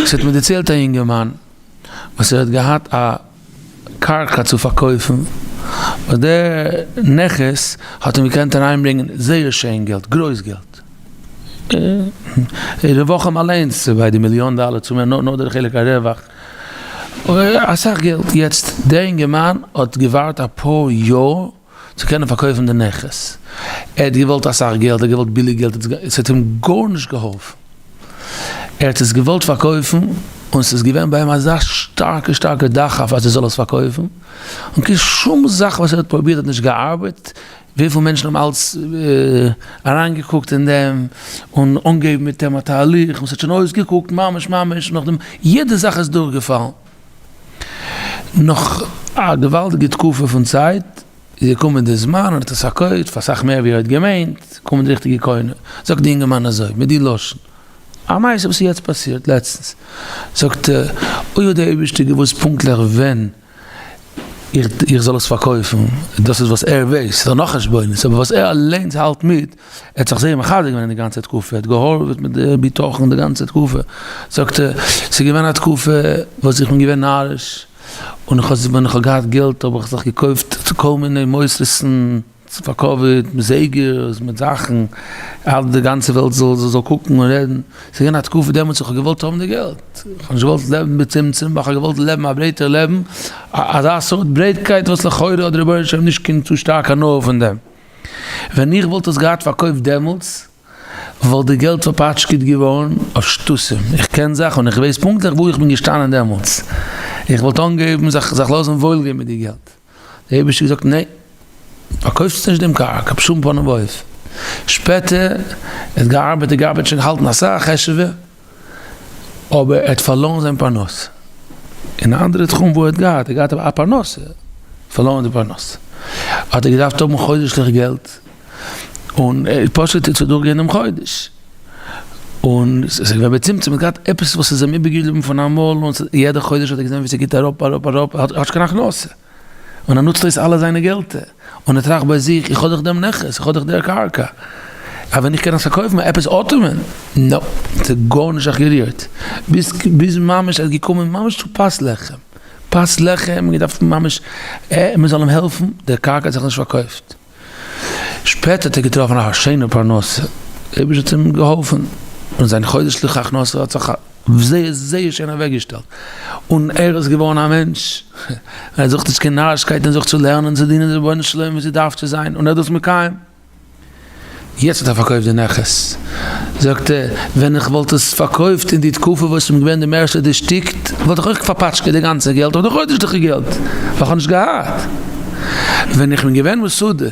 ס'האט מיר דערציילט א יונגערמאן וואס ער האט געהאט א קרקע צו פארקויפן, וואס דער נכס האט אים געקענט אריינברענגען זייער שיין געלט, גרויס געלט, רווחים אליינס ביי די מיליאן דאלער צו מער, נאר דער חלק הרווח, אסאך געלט, יעצט דער אינגערמאן האט געווארט אפאר יאר צו קענען פארקויפן די נכס, ער האט געוואלט אסאך געלט, ער האט געוואלט ביליג געלט, עס האט אים גארנישט געהאלפן, ער האט עס געוואלט פארקויפן, און ס'איז געווען ביי אים אזא שטארקע שטארקע דחף אז ער זאל עס פארקויפן, און קיין שום זאך וואס ער האט פרובירט האט נישט געארבעט, וויפיל מענטשן האבן אלץ אריינגעקוקט אין דעם, און אנגעהויבן מיט אים א תהליך, און ס'האט שוין אויסגעקוקט ממש ממש, נאכדעם יעדע זאך איז דורכגעפאלן. נאך א געוואלדיגע תקופה פון צייט איז געקומען די זמן און האט עס פארקויפט פאר אסאך מער ווי ער האט געמיינט, געקומען די ריכטיגע קונה, זאגט די אינגערמאן אזוי מיט די לשון, א מעשה וואס איז יעצט פאסירט לעצטנס, זאגט ער, אוי האט דער אייבערשטער געוואוסט פונקטליך ווען איך זאל עס פארקויפן, דאס איז וואס ער ווייסט, ס'איז דא נאך חשבונות, אבער וואס ער אליינס האלט מיט, ער האט זיך זייער מחזק געווען אין די גאנצע תקופה, ער האט געהארעוועט מיט די בטחון די גאנצע תקופה, זאגט ער, ס'איז געווען א תקופה וואס איך בין געווען נאריש, און איך האב ווען איך האב געהאט געלט האב איך זיך געקויפט כל מיני מוסרות'ן פאר כבוד, מיט זייגערס, מיט זאכן, אז די גאנצע וועלט זאל זאל קוקן און רעדן, ס'איז געווען א תקופה דעמאלטס איך האב געוואלט האבן די געלט, איך האב נישט געוואלט לעבן בצמצום, איך האב געוואלט לעבן א ברייטער לעבן, אזא סארט ברייטקייט וואס לכאורה האט דער רבונו של עולם נישט קיין צו שטארק הנאה פון דעם. ווען איך וואלט עס געהאט פארקויפט דעמאלטס וואלט די געלט פארפאטשקעט געווארן אויף שטותים, איך קען זיך און איך ווייס פונקטליך וואו איך בין געשטאנען דעמאלטס, איך וואלט אנגעהויבן זיך זיך לאזן וואויל גיין מיט די געלט, דער אייבערשטער האט געזאגט ניין, פארקויפסט נישט דעם קרקע בשום פנים ואופן, שפעטער ער האט געארבעט און געארבעט שוין געהאלטן אסאך חשוב'ע. אבער ער האט פארלוירן זיין פרנסה, אין א אנדערע תחום וואו ער האט געהאט, ער האט געהאט א פרנסה, פארלוירן די פרנסה, האט ער געדארפט האבן חודש'ליך געלט, און פשוט צו דורכגיין דעם חודש, און עס איז געווען בצמצום, ער האט געהאט עפעס וואס איז אים איבערגעבליבן פון אמאל, און יעדע חודש האט ער געזען ווי ס'גייט אראפ אראפ אראפ, ער האט נישט קיין הכנסה. און ער נוצט אויס אלע זיינע געלטער, און ער טראכט ביי זיך, איך האב דאך דעם נכס, איך האב דאך דער קרקע, אז ווען איך קען עס פארקויפן, עפעס אטעמען, נאופ, ס'האט גארנישט זיך גערירט, ביז ביז ממש ער איז געקומען ממש צו פת לחם, פת לחם, געדארפט ממש מען זאל אים העלפן, דער קרקע האט זיך נישט פארקויפט. שפעטער האט ער געטראפן א שיינע פרנסה, דער אייבערשטער האט אים געהאלפן, און זיין חודש'ליכע הכנסה האט זיך זייער זייער שיין אוועקגעשטעלט, און ער איז געווארן א מענטש, ער זוכט נישט קיין נארישקייטן, ער זוכט צו לערנען, צו דינען די רבונו של עולם ווי ס'דארף צו זיין, און ער איז דאס מקיים. יעצט האט ער פארקויפט די נכס, זאגט ער, ווען איך וואלט עס פארקויפט אין די תקופה וואס איך בין געווען די מערסטע דערשטיקט, וואלט איך אויך פארפאטשקעט די גאנצע געלט, אבער די חודש'ליכע געלט, ווייל איך האב נישט געהאט. ווען איך בין געווען מסודר,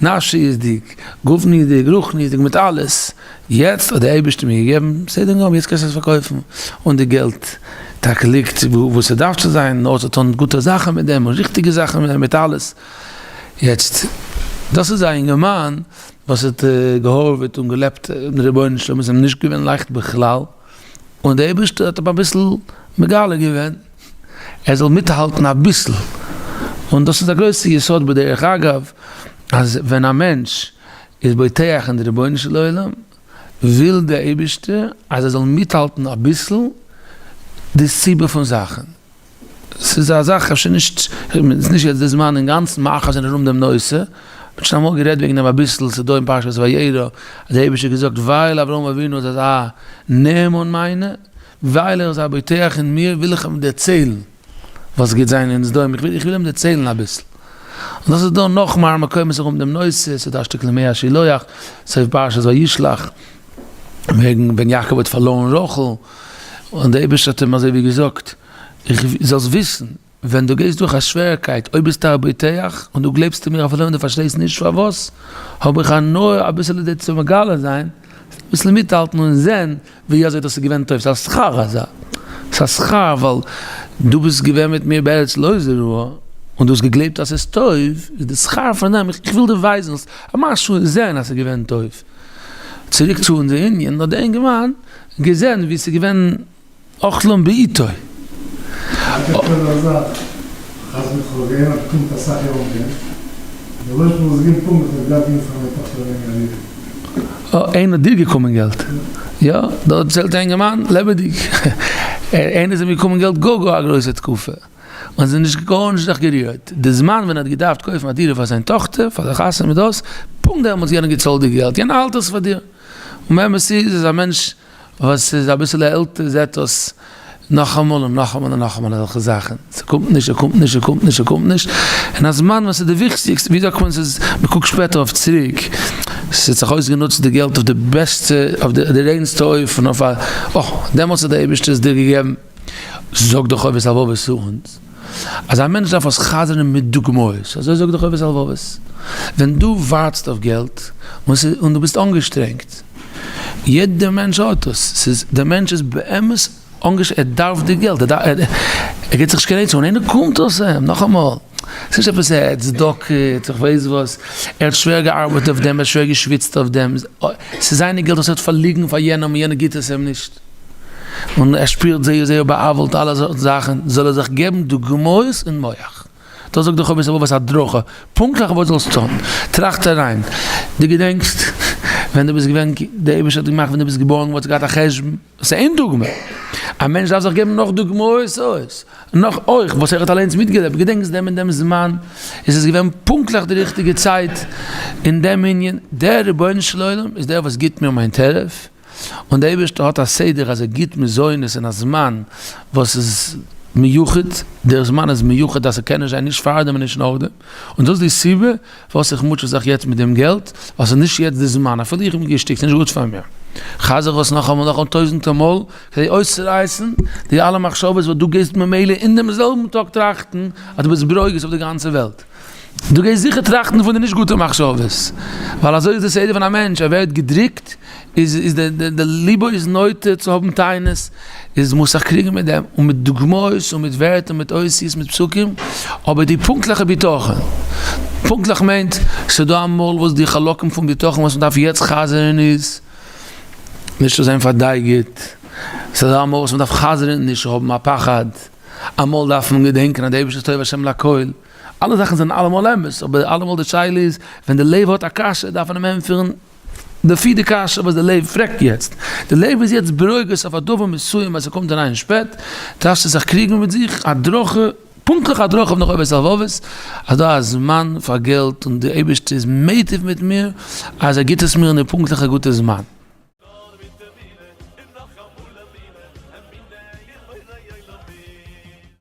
נפשיות'דיג, גופניות'דיג, רוחניות'דיג, מיט אלעס, יעצט האט דער אייבערשטער מיר געגעבן, בסדר גמור, יעצט קענסטו עס פארקויפן, און די געלט טאקע ליגט וואו ס'דארף צו זיין, נאר צו טון גוטע זאכן מיט דעם, און ריכטיגע זאכן מיט דעם, מיט אלעס. יעצט, דאס איז א אינגערמאן וואס האט געהארוועט און געלעבט מיט רבונו של עולם, עס איז אים נישט געווען לייכט בכלל, און דער אייבערשטער האט אים אביסל מגלה געווען ער זאל מיטהאלטן אביסל, און דאס איז א גרויסע יסוד בדרך אגב, אז ווען א מענטש איז בוטח אין די רבונו של עולם, וויל דער אייבערשטער אז ער זאל מיטהאלטן אביסל די סיבה פון זאכן. ס'איז א זאך אפשר נישט, ס'איז נישט יעצט די זמן אינגאנצן מרחיב זיין ארום דעם נושא, מ'האט שוין אמאל גערעדט וועגן דעם אביסל, ס'איז דא אין פרשת וירא, אז דער אייבערשטער האט געזאגט ווייל אברהם אבינו איז אזא נאמן מיינע, ווייל ער איז א בוטח אין מיר, וויל איך אים דערציילן וואס גייט זיין אין סדום, איך וויל אים דערציילן אביסל. און דאס איז דא נאך מראה מקומות ארום דעם נושא, ס'איז דא א שטיקל מי השילוח, סוף פרשת וישלח, וועגן ווען יעקב האט פארלוירן רחל, און דער אייבערשטער האט אים אזוי ווי געזאגט, איך זאלסט וויסן, ווען דו גייסט דורך א שווערקייט, אויב ביסטו א בוטח, און דו גלייבסט אין מיר אפילו ווען דו פארשטייסט נישט פארוואס, האב איך הנאה אביסעלע דיר צו מגלה זיין, אביסל מיטהאלטן און זען ווי אזוי דאס איז געווען טוב, ס'איז א שכר אזא, ס'איז א שכר ווייל דו ביסט געווען מיט מיר בארץ לא זרועה, און דו האסט געגלייבט אז ס'איז טוב, איז די שכר פון דעם, איך וויל דיר ווייזן, א משהו זען אז ס'איז געווען טוב. צוריק צו אונזער ענין, האט דער אינגערמאן געזען ווי ס'איז געווען אכלם בעיתו. אה, איינער האט דיר געקומען געלט? יא, דארט דערציילט א אינגערמאן לעבעדיג. איינער איז אים געקומען געלט גאר גאר א גרויסע תקופה, און ס'איז נישט גארנישט זיך גערירט, די זמן ווען ער האט געדארפט קויפן א דירה פאר זיין טאכטער פאר די חתונה מיט דאס, פונקט דעמאלטס יענער געצאלט די געלט, יענער האלט עס פאר דיר, און באמת איז אז א מענטש וואס איז אביסעלע עלטער זעט דאס נאכאמאל און נאכאמאל און נאכאמאל אזעלכע זאכן, ס'קומט נישט, ס'קומט נישט, ס'קומט נישט, ס'קומט נישט, אין א זמן וואס איז די וויכטיגסטע, ווי זאגט מען, ס'איז, מ'קוקט שפעטער אויף צוריק, ס'האט זיך אויסגענוצט די געלט אויף די בעסטע, אויף די ריינסטע אופן, אויף א, אה, דעמאלטס האט דער אייבערשטער עס דיר געגעבן, זאגט דער חובת הלבבות צו אונז, אז א מענטש דארף עס חזר'ן מיט דוגמאות, אזוי זאגט דער חובת הלבבות, ווען דו ווארטסט אויף געלט, און דו ביסט אנגעשטרענגט, יעדער מענטש האט עס, ס'איז, דער מענטש איז באמת אנגעשטרענגט, ער דארף די געלט, ער געבט זיך נישט קיין עצה, און איינער קומט אויס אים, נאכאמאל, ס'איז נישט עפעס ער האט צדקה, איך ווייס וואס, ער האט שווער געארבעט אויף דעם, ער האט שווער געשוויצט אויף דעם, ס'איז זיינע געלט וואס ער האט פארליגן פאר יענעם און יענער גיבט עס אים נישט. און ער שפירט זייער זייער בא'עוול'ט אלע סארט זאכן, זאל ער זיך געבן דוגמאות אין מח. דאס זאגט דער חובת הלבבות הדרכה, פונקטליך וואס זאלסט טון. טראכט אריין, דו געדענקסט ווען דו ביסט געווען, דער אייבערשטער האט געמאכט ווען דו ביסט געבוירן געווארן האסטו געהאט א חשבון, דאס איז איין דוגמא. א מענטש דארף זיך געבן נאך דוגמאות אויס, נאך אויך וואס ער האט אליינס מיטגעלעבט, געדענקסט דעם און דעם זמן, איז עס געווען פונקטליך די ריכטיגע צייט אין דעם ענין, דער רבונו של עולם איז דער וואס גיבט מיר מיין טרף, און דער אייבערשטער האט א סדר אז ער גיט מזונות אין א זמן וואס איז מיוחד, דער זמן איז מיוחד אז ס'קען נישט זיין נישט פארדעם און נישט נאכדעם, און דאס איז די סיבה פארוואס איך מוטשע זיך יעצט מיט דעם געלט, ווייל ס'איז נישט יעצט די זמן, אפילו איך בין געשטיקט, ס'איז נישט גוט פאר מיר, חזר עס נאכאמאל נאכאמאל טויזענטער מאל, כדי אויסצורייסן די אלע מחשבות וואס דו גייסט ממילא אין דעם זעלבן טאג טראכטן אז דו ביסט ברוגז אויף די גאנצע וועלט. דו גייסט זיכער טראכטן פון די נישט גוטע מחשבות, ווייל אזוי איז די סדר פון א מענטש, ער ווערט געדריקט, איז איז די די די ליבו איז נוטה צו האבן טענות, איז מוז זיך קריגן מיט דעם, און מיט דוגמאות און מיט ווערטער מיט אותיות מיט פסוקים, אבער די פונקטליכע בטחון, פונקטליך מיינט, ס'דא אמאל וואס די חלקים פון בטחון וואס מ'דארף יעצט חזר'ן איז, נישט צו זיין פארדייגעט, ס'דא אמאל וואס מ'דארף חזר'ן נישט צו האבן א פחד, אמאל דארף מען געדענקען אז די אייבערשטער איז טוב השם לכל, אלע זאכן זענען אלעמאל אמת, אבער אלעמאל די שאלה איז, ווען די לב האט א קשיא דארף מען אים ענטפערן לפי די קשיא וואס די לב פרעגט יעצט. די לב איז יעצט ברוגז אויף א דבר מסוים אז ס'קומט אריין שפעט, דארפסטו זיך קריגן מיט זיך, הדרכה, פונקטליך הדרכה אויף נאך חובת הלבבות, אז דא א זמן פאר געלט און די אייבערשטער איז מיטיב מיט מיר אז ער גיבט עס מיר אין די פונקטליכע גוטע זמן.